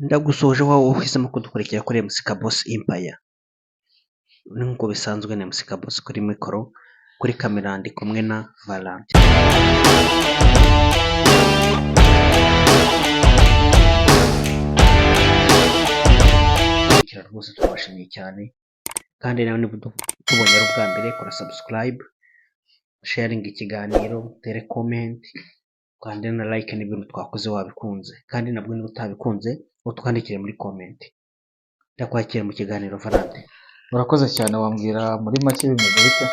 Ndagusuhuje wowe uhisemo kudukurikira kuri MC Kaboss Empire. Nk'uko bisanzwe ni MC Kaboss kuri mikoro, kuri kamera ndi kumwe na Valentin. Rwose turabashimiye cyane, kandi nawe niba utubonye ari ubwa mbere, kora subscribe, sharing ikiganiro, utere comment, ukande na like n'ibintu twakoze wabikunze, kandi nabwo niba utabikunze utwandikire muri comment. Ndakwakira mu kiganiro, Valentin. Urakoze cyane. Wambwira muri make bimeze bite?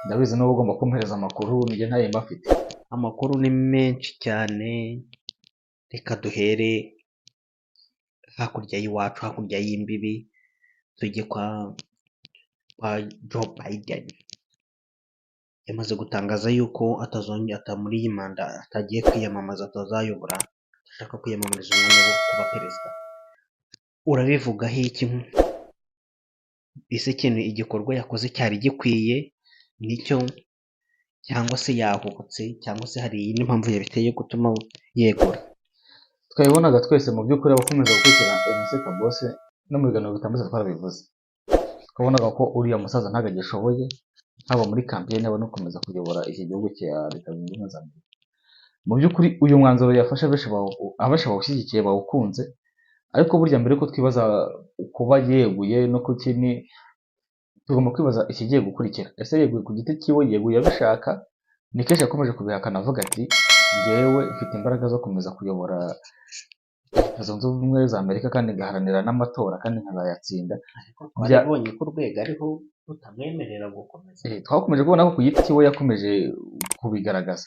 Ndabizi niba ugomba kumpereza amakuru, njye ntayo mba mfite. Amakuru ni menshi cyane. Reka duhere hakurya y'iwacu, hakurya y'imbibi, tujye kwa Joe Biden. Yamaze gutangaza yuko atazongera ata muri iyi manda atagiye kwiyamamaza, atazayobora, adashaka kwiyamamariza umwanya wo kuba perezida. Urabivugaho iki? Ese ikintu igikorwa yakoze cyari gikwiye nicyo, cyangwa se yahubutse, cyangwa se hari iyindi mpamvu yabiteye gutuma yegura? Twabibonaga twese mu by'ukuri, abakomeza gukurikirana MC Kaboss no mu biganiro bitambutse twarabivuze. Twabonaga ko uriya musaza ntabwo agishoboye, haba muri campaign, haba no gukomeza kuyobora iki gihugu cya Leta Zunze Ubumwe za Amerika. Mu by'ukuri uyu mwanzuro yafashe abenshi bawushyigikiye, bawukunze. Ariko burya mbere yuko twibaza kuba yeguye no kuki ni tugomba kwibaza ikigiye gukurikira. Ese yeguye ku giti cyiwe, yeguye abishaka? Ni kenshi yakomeje kubihakana avuga ati: "Njyewe mfite imbaraga zo gukomeza kuyobora Leta Zunze Ubumwe za Amerika kandi ngaharanira n'amatora kandi nkazayatsinda." Ariko twarabonye ko urwego ariho rutamwemerera gukomeza. Twakomeje kubona ko ku giti cyiwe yakomeje kubigaragaza.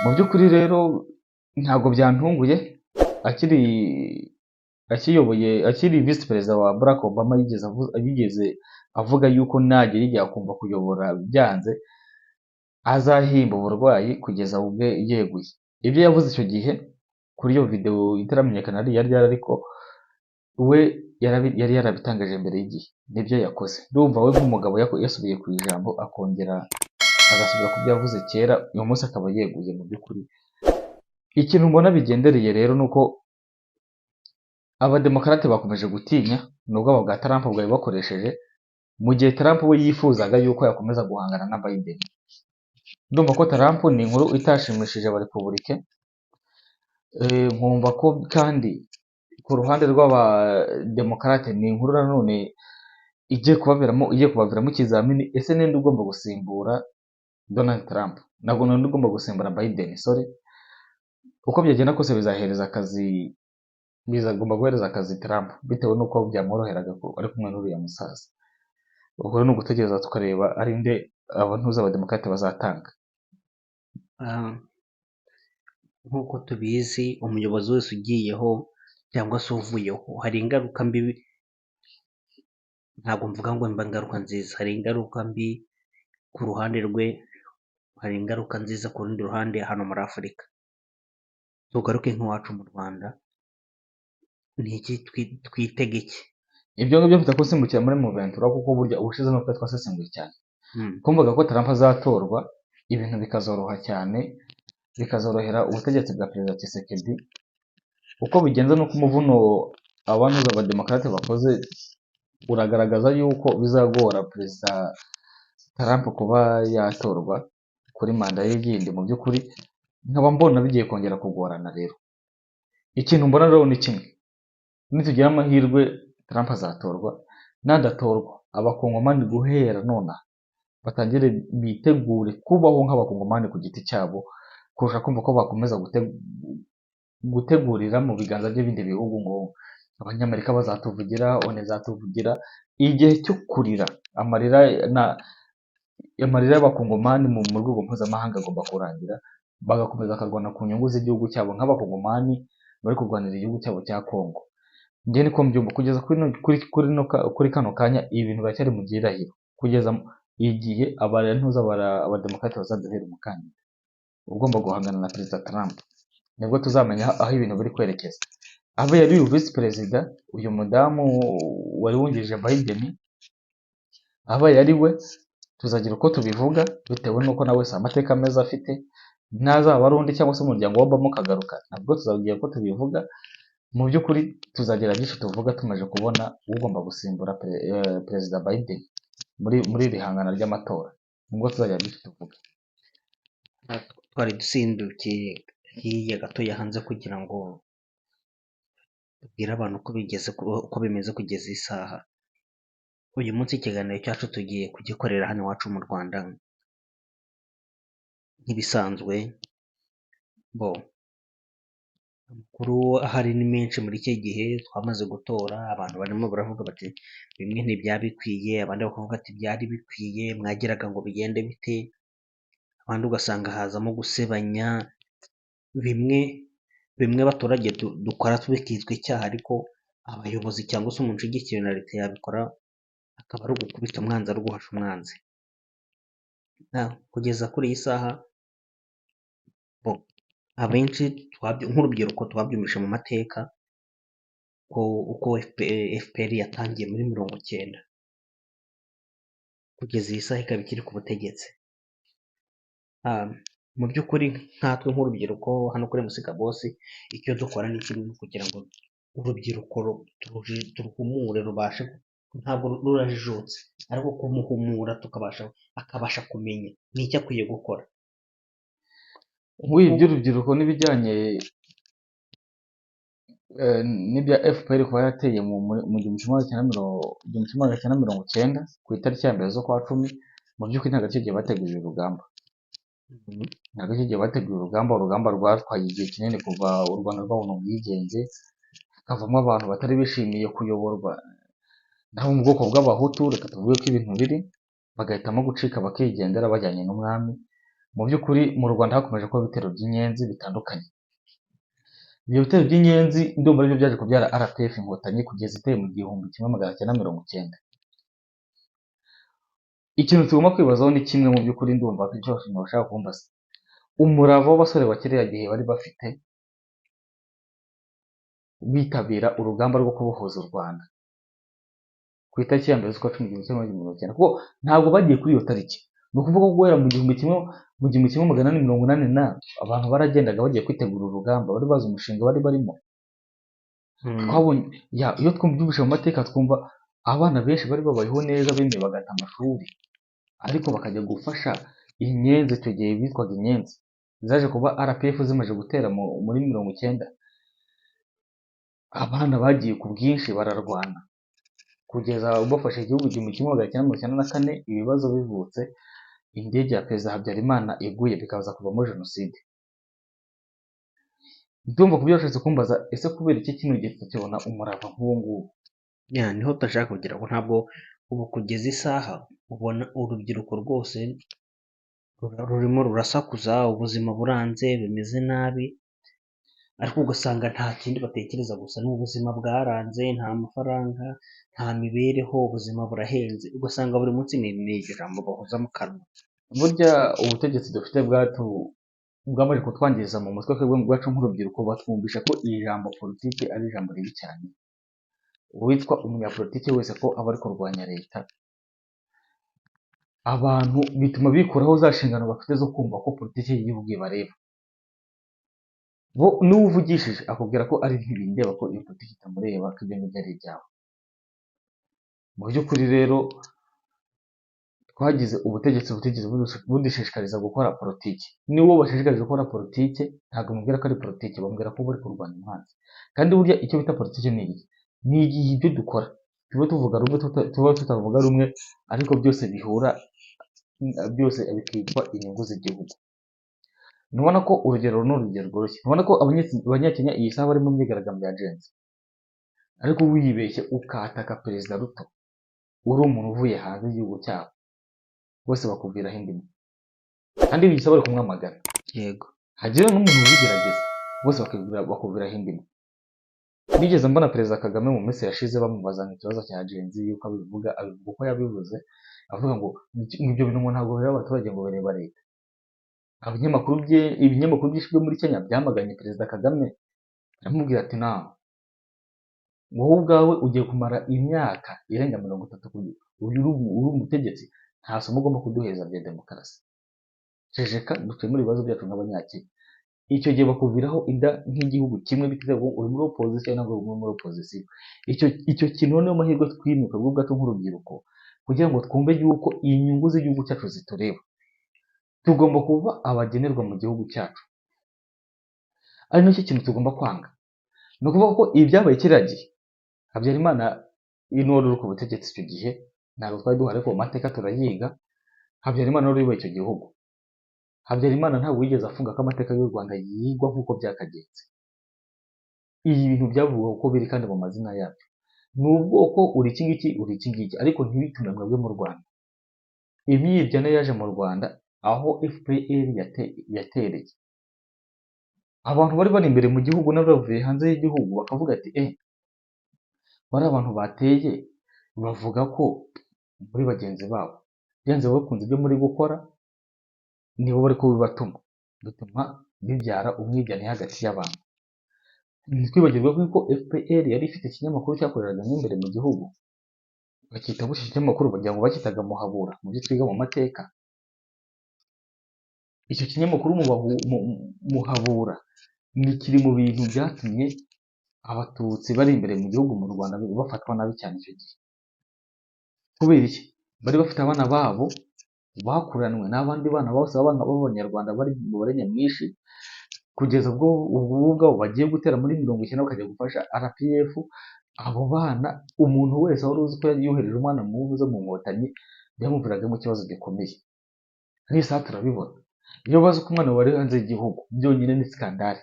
Mu by'ukuri rero ntabwo byantunguye. Akiri akiyoboye, akiri visi perezida wa Barack Obama, yigeze avuga yuko nagera igihe akumva kuyobora byanze, azahimba uburwayi kugeza ubwe yeguye. Ibyo yavuze icyo gihe kuri iyo videwo itaramenyekana ari iya ryari, ariko we yari yarabitangaje mbere y'igihe, nibyo yakoze. Ndumva we nk'umugabo yasubiye ku ijambo, akongera agasubira ku byo yavuze kera, uyu munsi akaba yeguye. Mu by'ukuri ikintu mbona bigendereye rero ni uko Abademokarate bakomeje gutinya ni ubwoba bwa Trump bwari bakoresheje, mu gihe Trump we yifuzaga yuko yakomeza guhangana na Biden. Ndumva ko Trump ni inkuru itashimishije Abarepubulike. Nkumva ko kandi ku ruhande rw'Abademokarate ni inkuru nanone igiye kubaviramo ikizamini. Ese ninde ugomba gusimbura Donald Trump? Ntabwo, ninde ugomba gusimbura Biden, sorry. Uko byagenda kose bizahereza akazi, bizagomba guhereza akazi Trump, bitewe n'uko byamworoheraga ko ari kumwe n'uriya musaza. Ubwo rero ni ugutegereza tukareba ari nde abantuza Abademokarate bazatanga. Nk'uko tubizi, umuyobozi wese ugiyeho cyangwa se uvuyeho hari ingaruka mbi. Ntabwo mvuga ngo mba ingaruka nziza, hari ingaruka mbi ku ruhande rwe, hari ingaruka nziza ku rundi ruhande. Hano muri Afurika, tugaruke nk'iwacu mu Rwanda, ni iki twitega iki? Ibyo ngibyo mfite kusimbukira muri Muventura, kuko burya ubushize nuko twasesenguye cyane. Twumvaga ko Trump azatorwa, ibintu bikazoroha cyane, bikazorohera ubutegetsi bwa Perezida Tshisekedi. Uko bigenza nuko umuvuno abantuza Abademokarate bakoze uragaragaza yuko bizagora Perezida Trump kuba yatorwa kuri manda ye yindi. Mu by'ukuri nkaba mbona bigiye kongera kugorana. Rero ikintu mbona rero ni kimwe: nitugira amahirwe Trump azatorwa, nadatorwa Abakongomani guhera nonaha batangire bitegure kubaho nk'Abakongomani ku giti cyabo, kurusha kumva ko bakomeza gutegurira mu biganza by'ibindi bihugu ngo Abanyamerika bazatuvugira, ONU izatuvugira. Igihe cyo kurira amarira na amarira y'Abakongomani mu rwego mpuzamahanga agomba kurangira, bagakomeza bakarwana ku nyungu z'igihugu cyabo nk'Abakongomani bari kurwanira igihugu cyabo cya Kongo. Njye niko mbyumva kugeza kuri no- kuri kuri no ka- kuri kano kanya. Ibi bintu biracyari mu gihirahiro kugeza igihe abantuza Abademokarate bazaduhera umukandida ugomba guhangana na Perezida Trump, nibwo tuzamenya aho ibintu biri kwerekeza. Abe yari uyu visi perezida, uyu mudamu wari wungirije Biden, abaye ari we tuzagira uko tubivuga, bitewe n'uko nawe si amateka meza afite. Ntazaba ari undi cyangwa se umuryango wa Obama ukagaruka, nabwo tuzagira uko tubivuga. Mu by'ukuri tuzagira byinshi tuvuga tumaze kubona ugomba gusimbura Perezida Biden muri iri hangana ry'amatora, nibwo tuzagira byinshi tuvuga. Twari dusindukiye hirya gatoya hanze kugira ngo tubwire abantu uko bigeze, uko bimeze kugeza isaha. Uyu munsi ikiganiro cyacu tugiye kugikorera hano iwacu mu Rwanda nk'ibisanzwe. Bo amakuru ahari ni menshi muri iki gihe, twamaze gutora, abantu barimo baravuga bati bimwe ntibyari bikwiye, abandi bakavuga ati byari bikwiye, mwagiraga ngo bigende bite, abandi ugasanga hazamo gusebanya, bimwe abaturage dukora bikitwa icyaha, ariko abayobozi cyangwa se umuntu ushyigikiwe na leta yabikora akaba ari ugukubita umwanzi, ari uguhasha umwanzi. Kugeza kuri iyi saha abenshi nk'urubyiruko twabyumvise mu mateka ko uko FPR yatangiye muri 90 kugeza iyi saha ikaba ikiri ku butegetsi. Mu by'ukuri nkatwe nk'urubyiruko hano kuri Musika Boss, icyo dukora ni kimwe kugira ngo urubyiruko turuhumure, rubashe, ntabwo rurajijutse ariko kumuhumura tukabasha, akabasha kumenya n'icyo akwiye gukora. Nk'ubu iby'urubyiruko n'ibijyanye n'ibya FPR kuba yarateye mu 1990 ku itariki ya 1 z'ukwa 10, mu by'ukuri ntabwo aricyo gihe bateguye urugamba. Ntabwo aricyo gihe bateguye urugamba, urugamba rwatwaye igihe kinini kuva u Rwanda rwabona ubwigenge, hakavamo abantu batari bishimiye kuyoborwa nabo mu bwoko bw'Abahutu, reka tuvuge ko ibintu biri, bagahitamo gucika bakigendera bajyanye n'umwami. Mu by'ukuri mu Rwanda hakomeje kuba ibitero by'inyenzi bitandukanye. Ibyo bitero by'inyenzi ndumva aribyo byaje kubyara RPF Inkotanyi kugeza iteye mu 1990. Ikintu tugomba kwibazaho ni kimwe mu by'ukuri, ndumva ko icyo bashaka kumbaza. Umurava w'abasore ba kiriya gihe bari bafite bitabira urugamba rwo kubohoza u Rwanda ku itariki ya 1 z'ukwa 10 1990, kuko ntabwo bagiye kuri iyo tariki. Ni ukuvuga ko guhera mu 1880 abantu baragendaga bagiye kwitegura urugamba, bari bazi umushinga bari barimo. Twabonye iyo twumvise mu mateka twumva abana benshi bari babayeho neza bemeye bagata amashuri, ariko bakajya gufasha inyenzi. Icyo gihe bitwaga inyenzi zaje kuba RPF zimaze gutera muri 90. Abana bagiye ku bwinshi bararwana kugeza bafashe igihugu 1994, ibibazo bivutse, indege ya Perezida Habyarimana iguye, bikaza kuvamo jenoside. Ndumva kubyo washatse kumbaza, ese kubera iki kino gihe tutakibona umurava nk'uwo nguwo? Niho tudashaka kugira ngo, ntabwo ubu kugeza isaha ubona urubyiruko rwose rurimo rurasakuza, ubuzima buranze, bimeze nabi, ariko ugasanga nta kindi batekereza gusa ni ubuzima bwaranze, nta mafaranga, nta mibereho, ubuzima burahenze, ugasanga buri munsi ni ijambo bahoza mu kanwa. Burya ubutegetsi dufite bwamaze kutwangiza mu mutwe twebwe ubwacu nk'urubyiruko, batwumvisha ko iri jambo politiki ari ijambo ribi cyane. Uwitwa umunyapolitiki wese ko aba ari kurwanya leta, abantu bituma bikuraho za nshingano bafite zo kumva ko politiki y'igihugu ibareba. Bo n'uwo uvugishije akubwira ko ari ntibindeba, ko iyo politiki itamureba, ko ibyo ngibyo ari ibyawe. Mu by'ukuri rero twagize ubutegetsi butigeze budushishikariza gukora politiki. Niwo bashishikariza gukora politiki, ntabwo bamubwira ko ari politiki, bamubwira ko bari kurwanya umwanzi. Kandi burya icyo bita politiki ni iki? Ni igihe ibyo dukora tuba tuvuga rumwe, tuba tutavuga rumwe, ariko byose bihura, byose bikitwa inyungu z'igihugu. Ntubona ko urugero ni urugero rworoshye. Ntubona ko Abanyakenya iyi saha bari mu myigaragambyo ya Gen Z, ariko wibeshye ukataka Perezida Ruto uri umuntu uvuye hanze y'igihugu cyabo, bose bakubwiraho indimi, kandi iyi saha bari kumwamagana. Yego. Hagira n'umuntu ubigerageza, bose bakubwiraho indimi. Nigeze mbona Perezida Kagame mu minsi yashize bamubaza ikibazo cya Gen Z yuko abivuga, abivuga uko yabivuze, avuga ngo ibyo bintu ngo ntabwo bireba abaturage, ngo bireba leta. Ibinyamakuru byinshi byo muri Kenya byamaganye Perezida Kagame, aramubwira ati nawe wowe ubwawe ugiye kumara imyaka irenga 30 uri umutegetsi, nta somo ugomba kuduheza rya demokarasi. Ceceka dukemure ibibazo byacu nk'abanyakenya. Icyo gihe bakuviraho inda nk'igihugu kimwe, biteze ngo uri muri opozisiyo ntabwo uri muri opozisiyo. Icyo kintu niyo mahirwe twimuka bwo ubwacu nk'urubyiruko, kugira ngo twumve yuko inyungu z'igihugu cyacu zitureba. Tugomba kuba abagenerwa mu gihugu cyacu, ari nacyo kintu tugomba kwanga. Ni ukuvuga ko ibyabaye kiriya gihe, Habyarimana wari uri ku butegetsi icyo gihe, ntabwo twari duhari, ariko mu mateka turayiga. Habyarimana wari uyoboye icyo gihugu, Habyarimana ntabwo yigeze afunga ko amateka y'u Rwanda yigwa nk'uko byakagenze. Ibi bintu byavugwa uko biri kandi mu mazina yabyo. Ni ubwoko, uri iki ngiki, uri iki ngiki, ariko ntibitume mwebwe mu Rwanda. Imyiryane yaje mu Rwanda aho FPR yatereye. Abantu bari bari imbere mu gihugu n'abavuye hanze y'igihugu bakavuga ati bari abantu bateye bavuga ko muri bagenzi babo byanze bakunze ibyo muri gukora nibo bari kubibatuma, bituma bibyara umwiryane hagati y'abantu. Ntitwibagirwe ko FPR yari ifite ikinyamakuru cyakoreraga imbere mu gihugu, bakita gutya ikinyamakuru bagira ngo bakitaga Muhabura, mu byo twiga mu mateka. Icyo kinyamakuru Muhabura ni kiri mu bintu byatumye abatutsi bari imbere mu gihugu mu Rwanda bafatwa nabi cyane icyo gihe. Kubera iki? Bari bafite abana babo bakuranwe n'abandi bana bose b'abanyarwanda bari mu mubare nyamwinshi, kugeza ubwo ubwabo bagiye gutera muri 90 bakajya gufasha RPF. Abo bana umuntu wese wari uzi ko yohereje umwana mu mu nkotanyi byamuviragamo ikibazo gikomeye. Nk'isaha turabibona, iyo bazi ko umwana wari hanze y'igihugu byonyine ni skandale.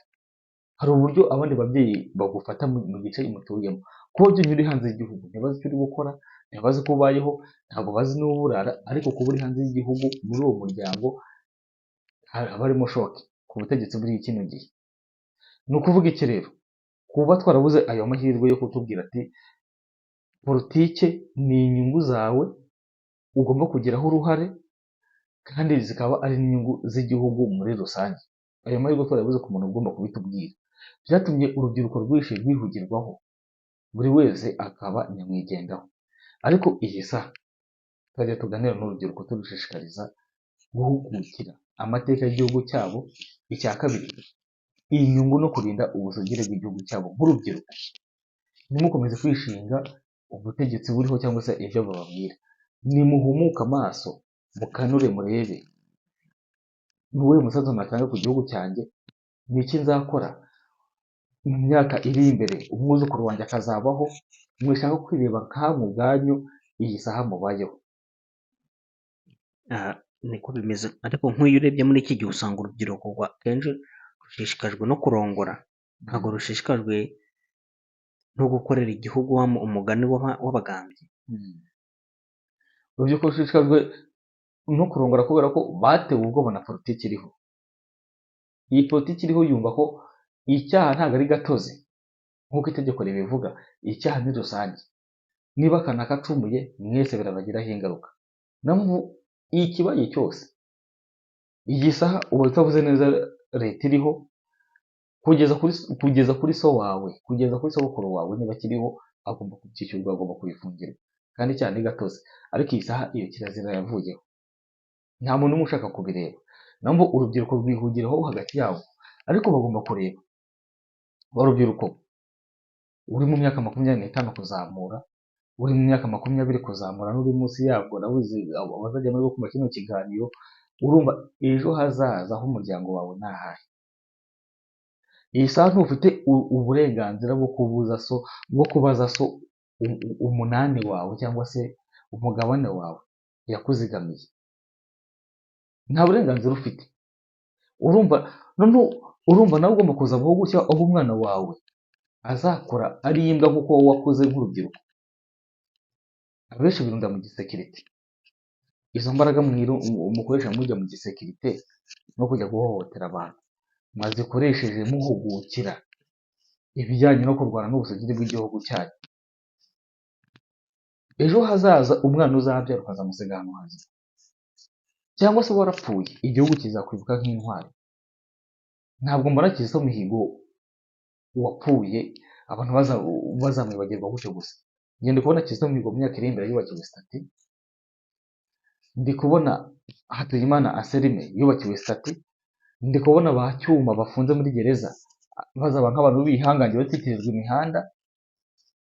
Hari uburyo abandi babyeyi bagufata mu gice mutuyemo, kuba byonyine uri hanze y'igihugu ntibazi icyo uri gukora, ntibazi ko ubayeho, ntabwo bazi n'uwo urara, ariko kuba uri hanze y'igihugu muri uwo muryango haba harimo shoke ku butegetsi muri kino gihe. Ni ukuvuga iki rero? Kuba twarabuze ayo mahirwe yo kutubwira ati politike ni inyungu zawe ugomba kugiraho uruhare, kandi zikaba ari n'inyungu z'igihugu muri rusange. Ayo mahirwe twarabuze ku muntu ugomba kubitubwira. Byatumye urubyiruko rwinshi rwihugirwaho, buri wese akaba nyamwigendaho. Ariko iyi saha twajya tuganira n'urubyiruko turushishikariza guhugukira amateka y'igihugu cyabo. Icya kabiri, inyungu no kurinda ubusugire bw'igihugu cyabo nk'urubyiruko. Ntimukomeze kwishinga ubutegetsi buriho cyangwa se ibyo bababwira. Nimuhumuke amaso, mukanure murebe ni uwuhe musanzu natanga ku gihugu cyanjye, ni iki nzakora mu myaka iri imbere, umwuzukuru wanjye akazabaho. Mwishaka kwireba nkamwe ubwanyu iyi saha mubayeho. Niko bimeze, ariko nk'iyo urebye muri iki gihe usanga urubyiruko kenshi rushishikajwe no kurongora, ntabwo rushishikajwe no gukorera igihugu umugani w'abagambyi. Urubyiruko rushishikajwe no kurongora kubera ko batewe ubwoba na politiki iriho. Iyi politiki iriho yumva ko icyaha ntabwo ari gatozi nk'uko itegeko ribivuga, icyaha ni rusange. Niba kanaka acumuye mwese birabagiraho ingaruka. Naho ikibaye cyose iyi saha uba utavuze neza leta iriho, kugeza kuri so wawe, kugeza kuri sogokuru wawe niba akiriho agomba kubyishyurwa, agomba kubifungirwa, kandi icyaha ni gatozi. Ariko iyi saha iyo kirazira yavuyeho, nta muntu n'umwe ushaka kubireba. Naho urubyiruko rwihugiraho hagati yabo, ariko bagomba kureba urubyiruko uri mu myaka 25 kuzamura, uri mu myaka 20 kuzamura n'uri munsi yabwo, nabuze abazajya muri kumva kino kiganiro, urumva ejo hazaza h'umuryango wawe ni ahahe? Iyi saha ntufite uburenganzira bwo kubuza so, bwo kubaza so umunani wawe cyangwa se umugabane wawe yakuzigamiye. Nta burenganzira ufite. Urumva noneho, urumva nawe ugomba kuzabaho gutya, aho umwana wawe azakora ari imbwa nk'uko wowe wakuze nk'urubyiruko. Abenshi birunda mu gisekirite. Izo mbaraga mukoresha mujya mu gisekirite no kujya guhohotera abantu, mwazikoresheje muhugukira ibijyanye no kurwana n'ubusugire bw'igihugu cyanyu. Ejo hazaza umwana uzabyara ukazamusiga ahantu hazima, cyangwa se warapfuye, igihugu kizakwibuka nk'intwari. Ntabwo mbona Kizito Mihigo wapfuye abantu bazamwibagirwa gutyo gusa. Njye ndi kubona Kizito Mihigo mu myaka iri imbere yubakiwe sitati, ndi kubona Hatuyimana Anselme yubakiwe sitati, Ndi kubona ba Cyuma bafunze muri gereza bazaba nk'abantu b'ibihangange batitirirwa imihanda,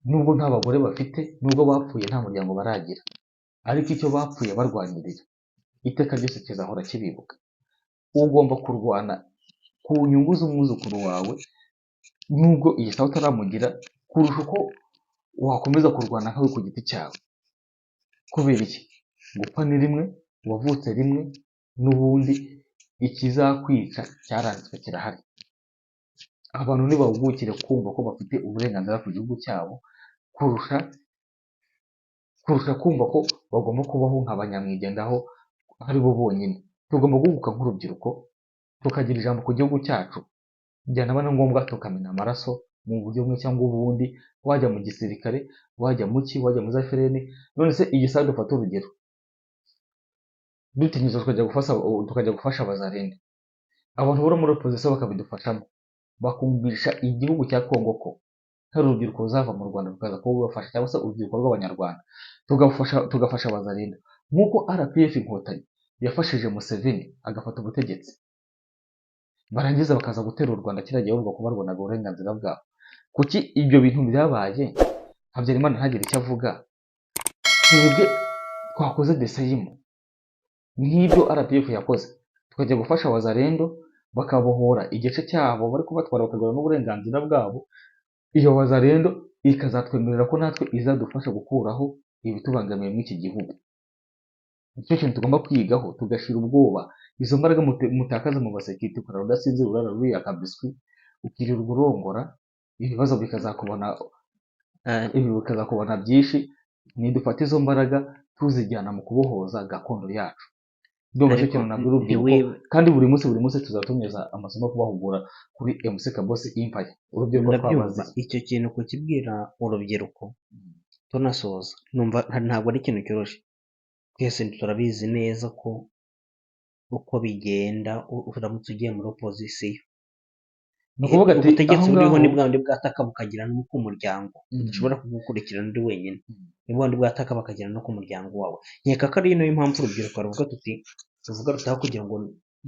nubwo nta bagore bafite, nubwo bapfuye nta muryango baragira, ariko icyo bapfuye barwanirira iteka ryose kizahora kibibuka. Ugomba kurwana ku nyungu z'umwuzukuru wawe, nubwo iyi saha utaramugira, kurusha uko wakomeza kurwana nkawe ku giti cyawe. Kubera iki? Gupfa ni rimwe, wavutse rimwe, n'ubundi ikizakwica cyaranditswe kirahari. Abantu ntibahugukire kumva ko bafite uburenganzira ku gihugu cyabo kurusha kumva ko bagomba kubaho nka banyamwigendaho ari bo bonyine. Tugomba guhuguka nk'urubyiruko, tukagira ijambo ku gihugu cyacu, byanaba na ngombwa tukamena amaraso mu buryo bumwe cyangwa ubundi, wajya mu gisirikare, wajya mu ki, wajya mu za FRN. None se iyi saha dufate urugero, dutinyutse tukajya gufasha abazarene, abantu bari muri opposition bakabidufashamo, bakumvisha igihugu cya Kongo ko hari urubyiruko ruzava mu Rwanda rukaza kubafasha, cyangwa se urubyiruko rw'Abanyarwanda tugafasha abazarene, nk'uko RPF Inkotanyi yafashije Museveni agafata ubutegetsi, barangiza bakaza gutera u Rwanda kiriya gihe bavuga ko barwanaga uburenganzira bwabo. Kuki ibyo bintu byabaye Habyarimana ntagire icyo avuga? Twebwe twakoze deseyimu nk'ibyo RPF yakoze, tukajya gufasha Wazalendo bakabohora igice cyabo bari kubatwara bakagarura n'uburenganzira bwabo. Iyo Wazalendo ikazatwemerera ko natwe izadufasha gukuraho ibitubangamiye muri iki gihugu. Nicyo kintu tugomba kwigaho, tugashira ubwoba. Izo mbaraga mutakaza mu basekirite, ukarara udasinzira, urara ruriya kabiswi, ukirirwa urongora, ibibazo bikazakubona, ibi bikazakubona byinshi. Nidufate izo mbaraga tuzijyana mu kubohoza gakondo yacu. Ndumva icyo Ariko kintu nabwira urubyiruko, kandi buri munsi tuzatunyuza amasomo kubahugura kuri MC Kabosi Empire. Urubyiruko Ndabyumva twabaziye. icyo kintu kukibwira urubyiruko tunasoza, numva ntabwo ari ikintu cyoroshye. Twese turabizi neza ko uko bigenda uramutse ugiye muri opozisiyo, Ni ukuvuga ati ubutegetsi aho buriho ngaho ni bwa bundi bwataka bukagira no ku muryango, udashobora kugukurikirana uri wenyine, ni bwa bundi bwataka bakagera no ku muryango wawe. Nkeka ko ari nayo mpamvu urubyiruko ruvuga tuti ruvuga rutaha kugira ngo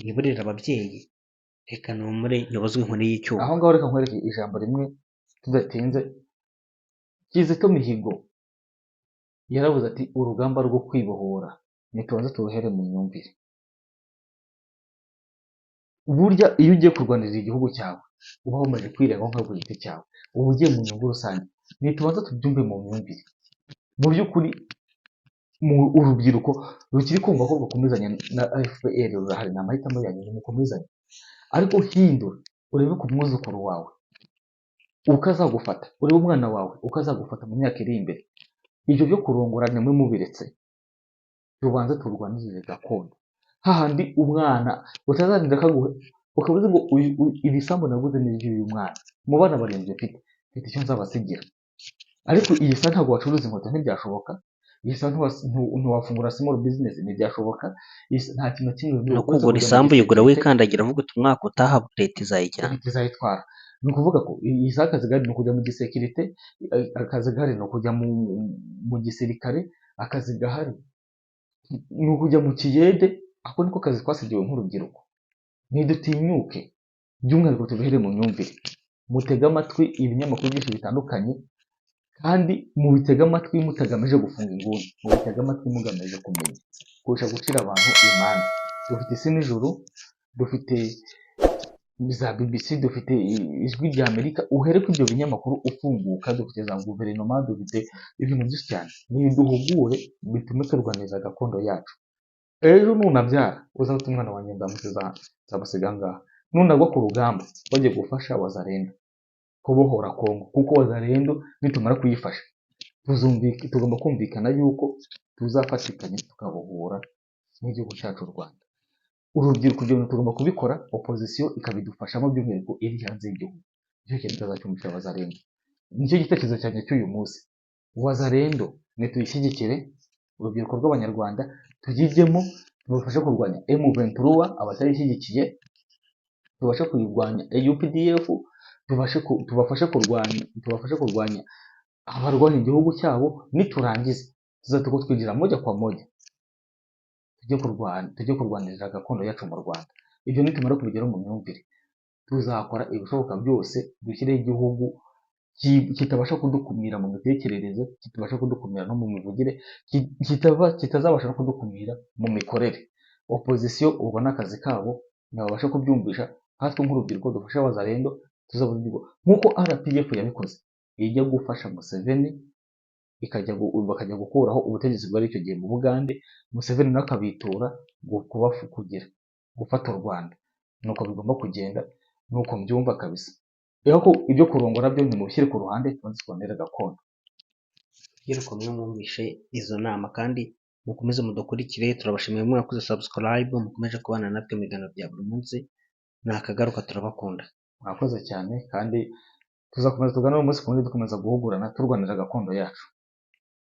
niburire ababyeyi, reka numure nyobozwe inkoni y'icyuma. Aho ngaho reka nkwereke ijambo rimwe tudatinze. Kizito Mihigo yaravuze ati urugamba rwo kwibohora ntitubanze turuhere mu myumvire. Burya iyo ugiye kurwanirira igihugu cyawe uba wamaze kwirengaho nka ku giti cyawe, uba ugiye mu nyungu rusange. Ntitubanze tubyumve mu myumvire. Mu by'ukuri mu urubyiruko rukiri kumva ko rukomezanya na FPR rurahari, ni amahitamo yanyu, nimukomezanye. Ariko hindura urebe ku mwuzukuru wawe ukazagufata, urebe umwana wawe ukazagufata mu myaka iri imbere. Ibyo byo kurongora nimwe mubiretse, tubanze turwanirire gakondo. Hahandi umwana utazarinda akaguha, ukaba uzi ngo ibisambu naguze ni iby'uyu mwana, mu bana barindwi mfite icyo nzabasigira. Ariko iyi saha ntabwo wacuruza inkweto, ntibyashoboka. Iyi saha ntiwafungura small business, ntibyashoboka. Iyi saha nta kintu na kimwe wemerewe No uretse kugura kujya mu isambu uyigura gisirikare. wikandagira uvuga uti umwaka utaha leta izayijyana. Leta izayitwara. Ni ukuvuga ko iyi saha akazi gahari ni ukujya mu gisekirite, akazi gahari ni ukujya mu gisirikare, akazi gahari ni ukujya mu kiyede. Ako niko kazi twasigiwe nk'urubyiruko. Nidutinyuke by'umwihariko tubihere mu myumvire. Mutege amatwi ibinyamakuru byinshi bitandukanye, kandi mubitege amatwi mutagamije gufunga inguni, mubitege amatwi mugamije kumenya kurusha gucira abantu imanza. Dufite isi n'ijuru, dufite za BBC, dufite ijwi rya Amerika. Uhere kuri ibyo binyamakuru ufunguka, dufite za guverinoma, dufite ibintu byinshi cyane. Niduhugure bitume turwaniriza gakondo yacu. Ejo nunabyara uzafite umwana wanjye nzamusiga ngaha. Nunagwa ku rugamba bagiye gufasha Wazalendo kubohora Kongo, kuko Wazalendo nitumara kuyifasha tugomba kumvikana yuko tuzafatikanya tukabohora n'igihugu cyacu u Rwanda. Urubyiruko ibyo bintu tugomba kubikora, opozisiyo ikabidufashamo by'umwihariko iri hanze y'igihugu. Nicyo kintu tuzacyumvisha Wazalendo. Nicyo gitekerezo cyanjye cy'uyu munsi. Wazalendo nituyishyigikire, urubyiruko rw'Abanyarwanda tuyijyemo, tubafashe kurwanya M23 abatayishyigikiye, tubashe kuyirwanya UPDF, tubafashe kurwanya abarwanya igihugu cyabo. Niturangiza tuzahita twinjira moja kwa moja tujye kurwanirira gakondo yacu mu Rwanda. Ibyo nitumara kubigeraho mu myumvire, tuzakora ibishoboka byose dushyireho igihugu kitabasha kudukumira mu mitekerereze, kitabasha kudukumira no mu mivugire, kitazabasha no kudukumira mu mikorere. Opozisiyo ubwo ni akazi kabo, ntibabasha kubyumvisha. Nkatwe nk'urubyiruko dufashe Wazalendo, tuzabona igihugu nk'uko RPF yabikoze, ijya gufasha Museveni, ikajya bakajya gukuraho ubutegetsi bwari icyo gihe mu Bugande, Museveni nawe akabitura kugira gufata u Rwanda. Nuko bigomba kugenda, nuko mbyumva kabisa. Rero ko ibyo kurongora byo nimubishyire ku ruhande, tubanze twongere gakondo. Rubyiruko mwe mwumvishe izo nama kandi mukomeze mudukurikire. Turabashimiye mwakoze subscribe, mukomeje kubana natwe mu biganiro bya buri munsi. Nakagaruka, turabakunda. Mwakoze cyane, kandi tuzakomeza tuganire umunsi ku wundi, dukomeza guhugurana turwanira gakondo yacu.